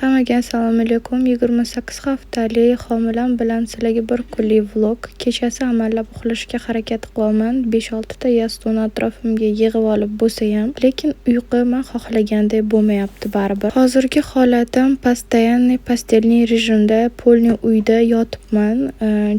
Hammaga assalomu alaykum. 28 haftali homilam bilan sizlarga bir kunlik vlog. Kechasi amallab uxlashga harakat qilyapman. 5-6 ta yastovni atrofimga yig'ib olib bo'lsayam, lekin uyqu man xohlagandek bo'lmayapti baribir. Hozirgi holatim постоянный постельный rejimda, полный uyda yotibman,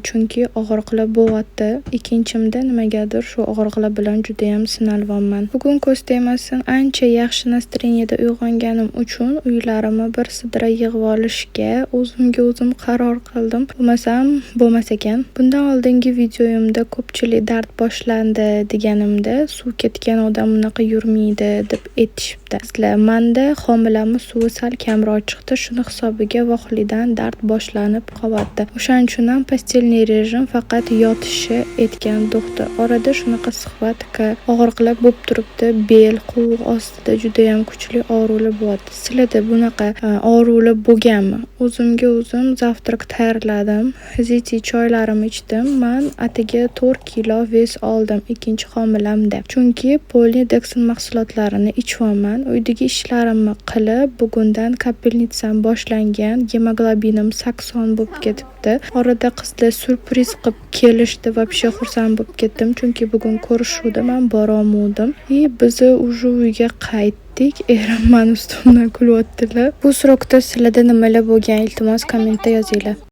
chunki og'riqlar bo'lyapti. Ikkinchimda nimagadir shu og'riqlar bilan judayam sinalyapman. Bugun ko'z tegmasin, ancha yaxshi настроение da uyg'onganim uchun uylarimni bir sidra yig'ib olishga o'zimga o'zim qaror qildim. Bo'lmasam bo'lmas ekan. Bundan oldingi videoyimda ko'pchilik dard boshlandi deganimda, suv ketgan odam unaqa yurmaydi deb aytishibdi. Sizlar, manda homilamni suvi sal kamroq chiqdi. Shuni hisobiga vohlidan dard boshlanib qolyapti. O'shaning uchun ham постельный rejim, faqat yotishni aytgan doktor. Orada shunaqa схватка, og'riqlar bo'lib turibdi. Bel, qovoq ostida judayam kuchli og'riqlar bo'lyapti. Sizlarda bunaqa og'riqlar bo'lganmi? O'zimga o'zim завтрак tayyorladim. Ziti choylarimni ichdim. Man atigi 4 kilo вес oldim ikkinchi homilamda. Chunki полный Dexon mahsulotlarini ichyapman. Uydagi ishlarimni qilib, bugundan капельница m boshlangan. Gemoglobinim 80 bo'lib ketibdi. Orada qizlar syurpriz qilib kelishdi. Вообще xursand bo'lib ketdim, chunki bugun ko'rishuvdi, man borolmovdim. И biza уже uyga qaytdik. Erim mani ustimdan kulyaptilar. Bu срок da sizlarda nimalar bo'lgan, iltimos, kommentda yozinglar.